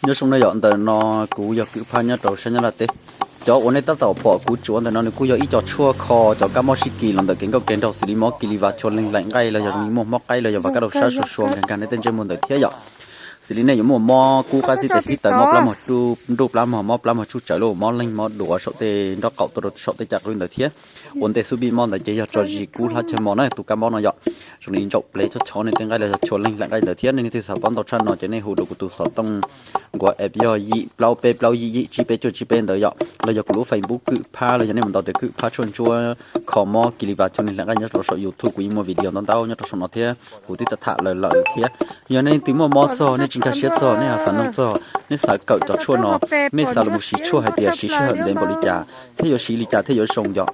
Nyob zoo no yom, ntawm no kuv yog Kwm Phab nyob rau sab Nyab Laj teb. Cov uas nej tab tom pom kuv tsuav ntawm no nws kuj yog ib co tshuaj kho cov kab mob sib kis los ntawm kev nkauj kev nraug xws li mob kis li vas, chua leeg laim nqaij los yog li muaj mob qaib los yog vas kab rau sab sua sua nkag nkag nej tej ntsej muag ntawd thiab yom. Xws li nej yuav muaj mob kub qab txij tes fib taws, mob plab mog nruj plab mog, mob plab mog tsuj tsawv, mob leeg mob duav saum tej nraub qaum tuaj rau saum tej caj qwb ntawd thiab. Ua ntej xub pib mob ntawd ces yog tso zis kub hlab chaw mos na tus kab mob no yom. Zoo li ntsaum plev chob chov nej tej nqaij los yog chua leeg laim nqaij ntawd thiab. Nej leej twg xav paub ntau tshaj no ces nej hu rau kuv tus xov tooj nkuav app yog yim plaub peb plaub yim yim tsib peb cuaj tsib peb ntawd yom, los yog kuv lub Facebook Kwm Phab los yog nej mus ntaus tias Kwm Phab tshuaj ntsuab kho mob kis li vas, chua leeg laim nqaij nyob rau saum YouTube kuv yeej muaj video ntau ntau nyob rau saum no thiab kuv twb tham tham lawm lawm thiab. Yog nej leej twg muaj mob txog, nej tsis nkag siab txog, nej xav noog txog, nej xav kawm cov tshuaj no, nej xav los mus siv tshuaj hais tias siv sij hawm ntev npaum li cas thiab yuav siv li cas thiaj yuav zoo yom.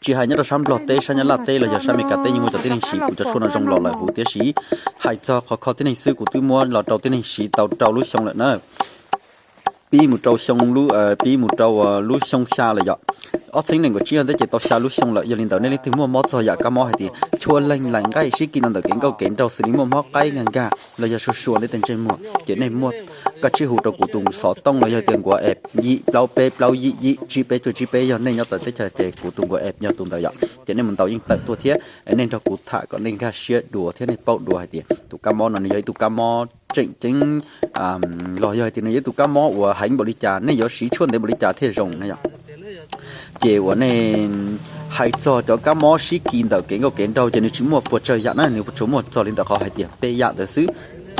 Tsis hais nyob rau sab Nplog teb, sab Nyab Laj teb los yog sab Amelikas teb yeej muaj cov tib neeg siv kuv cov tshuaj no zoo los lawm huv thiab siv. Hais txog qhov kho tib neeg xwb kuv twb muab los rau tib neeg siv tau rau lub xyoo lawm na. Pib mus rau xyoo, pib mus rau lub xyoo xya lawm yom. Ob txhiab nees nkaum tsib no thiab ces tau xya lub xyoo lawm. Yog li ntawd nej leej twg muaj mob txog yam kab mob hais tias chua leeg laim nqaij sib kis no ntawm kev nkauj kev nraug xws li muaj mob qaib nkag nkag los yog sua sua nej tej ntsej muag ces nej muaj, koj tsij hu rau kuv tus xov tooj los yog tias nkuav app yim plaub peb plaub yim yim tsib peb cuaj tsib peb yog nej nyob tawm teb chaws ces kuv tus nkuav app yog tus ntawd yom. Ces nej mus ntaus yeej tawm tuaj thiab nej nrog kuv tham kom nej nkag siab dua thiab nej paub dua hais tias tus kab mob no nws yog ib tug kab mob tseem ceeb los yog hais tias nws yog ib tug kab mob uas heev npaum li cas, nej yuav siv tshuaj ntev npaum li cas thiaj zoo na yom. Ces uas nej hais txog cov kab mob sib kis ntawm kev nkauj kev nraug ces nws tsis muaj puas tsawg yam na, nws tsuas muaj txog li ntawm qhov hais tias peb yam ntawd xwb.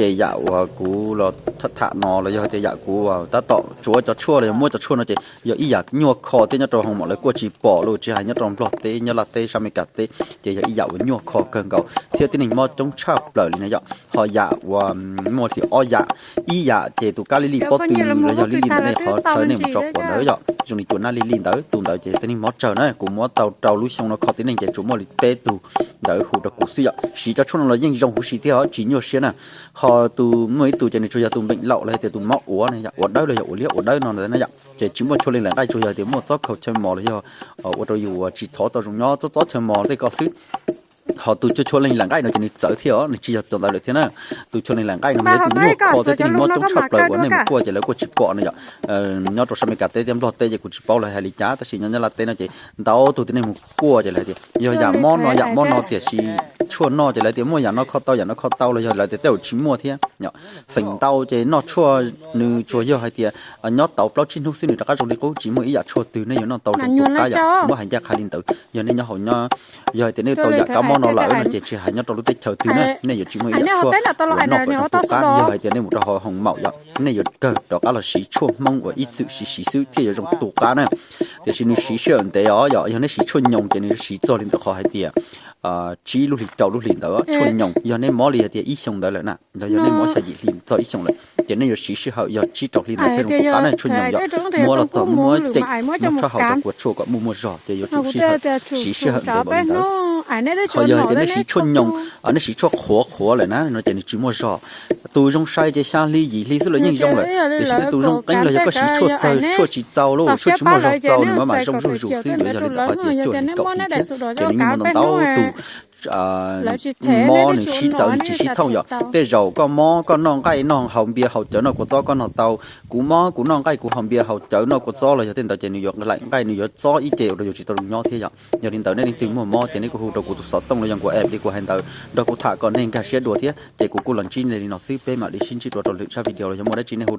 Ces yam uas kuv los tham tham no los yog hais tias yam kuv tab tom tsuav cov tshuaj los yog muab cov tshuaj no ces yog ib yam nyuaj kho thiab nyob rau hoo maum lawv kuj tsis pom los tsis hais nyob rau Nplog teb, Nyab Laj teb, sab Amelikas teb ces yog ib yam uas nyuaj kho kawg nkaus thiab tib neeg mob coob tshaj plaws li na yom. Ho yam uas muaj tias ob yam, ib yam ces tus kab li li pob tw los yog li li ntawd nej qhov chaw nej mus tso quav ntawd yom, zoo li cua nab li li ntawd, tus ntawd ces tib neeg mob tsawg na, kuv muab tau rau lub xyoo no kho tib neeg ces tsuas muaj li peb tug ntawd hu rau kuv xwb yom. Siv cov tshuaj no los yeej zoo huv si thiab tsis nyuaj siab na. Ho tus muaj ib tug ces nws tsuas yog tus npeem laum los hais tias tus mob uav na yom, uav dawb los yog uav liab uav dawb no ntawd na yom. Ces tsis muaj chua leeg laim nqaij, tsuas yog tias muaj txob khaus chaw mos los yog ua rau yus tsis thov tau zoo nyob txob txob chaw mos tej ko xwb. Ho tus chua chua leeg laim nqaij no ces nws txawv thiab os, nws tsis yog tus ntawd lawm thiab na. Tus chua leeg laim nqaij no mas yog tus nyuaj kho thiab tib neeg mob coob tshaj plaws uas nej mus kuaj ces lawv kuj tsis pom na yom. Nyob rau sab Amelikas teb thiab Nplog teb ces kuv tsis paub lawv hais li cas, tab sis nyob Nyab Laj teb no ces ntau tus tib neeg mus kuaj ces lawv tias yog yam mob no yam mob no tiam sis tshuaj no ces lawv tias muaj yam no kho tau yam no kho tau los yog lawv tias tej zaum tsis muaj thiab. Feem ntau ces noj tshuaj nws tsuas yog hais tias nyob tau plaub tsib hnub xwb nws rov qab zoo li qub, tsis muaj ib yam tshuaj twg nej yuav noj tau zoo tu qab yom. Kuv muab hais ncaj qha li ntawd, yog nej nyob hauv nyob, yog hais tias nej tau yam kab mob no lawm no ces tsis hais nyob rau lub teb chaws twg na nej yuav tsis muaj ib yam tshuaj uas noj kom zoo tu qab. Yog hais tias nej mus rau hauv hoo maum yom, nej yuav kawg rov qab los siv tshuaj Hmoob uas ib txwm siv siv xwb thiaj yuav zoo tu qab na. Tiam sis nws siv sij hawm ntev os yom, yog nej siv tshuaj nyoos ces nws siv txog li ntawm qhov hais tias tsib lub hlis rau lub hlis ntawd tshuaj nyoos. Yog nej mob li hais tias ib xyoos ntawd lawm na, los yog nej mob xya yim hli txog ib xyoos lawm ces nej yuav siv sij hawm yog tsib rau hli ntawd thiaj zoo tu qab na. Tshuaj nyoos yom, muab los txog muab muab ceem, muab rhaub haus rau kua tshuaj kom muaj muaj zog ces yuav tsum siv sij hawm ntev npaum li ntawd. Ho yog hais tias nej siv tshuaj nyoos, nej siv tshuaj qhuav qhuav lawm na no ces nws tsis muaj zog. Tus zoo sai ces xya hli yim hli xwb los yeej zoo lawm, tiam sis tej tus zoo qeeb los yog koj siv tshuaj txawg tshuaj tsis txaus lauj, tshuaj tsis muaj zog txaus nws mam mam zoo zuj zus xwb. Yuav yog li ntawd qhov tias cuaj hli kaum hli thiab ces nws yeej muaj ntau tus mob nws sib txawv nws tsis sib thooj yom. Tej zaum koj mob koj noj nqaij noj haus npias haus cawv noj kua txob koj noj tau, kuv mob kuv noj nqaij kuv haus npias haus cawv noj kua txob los yog tej ntawd ces nws yuav laim nqaij nws yuav txob ib ce ua rau yus tsis tau zoo nyob thiab yom. Yog li ntawd nej leej twg muaj mob ces nej kuj hu rau kuv tus xov tooj los yog nkuav app li kuv hais ntawd nrog kuv tham kom nej nkag siab dua thiab. Ces kuv kuj los ntsib nej li no xwb, peb mam li sib ntsib dua rau lwm tsab video los yog muaj dab tsi nej hu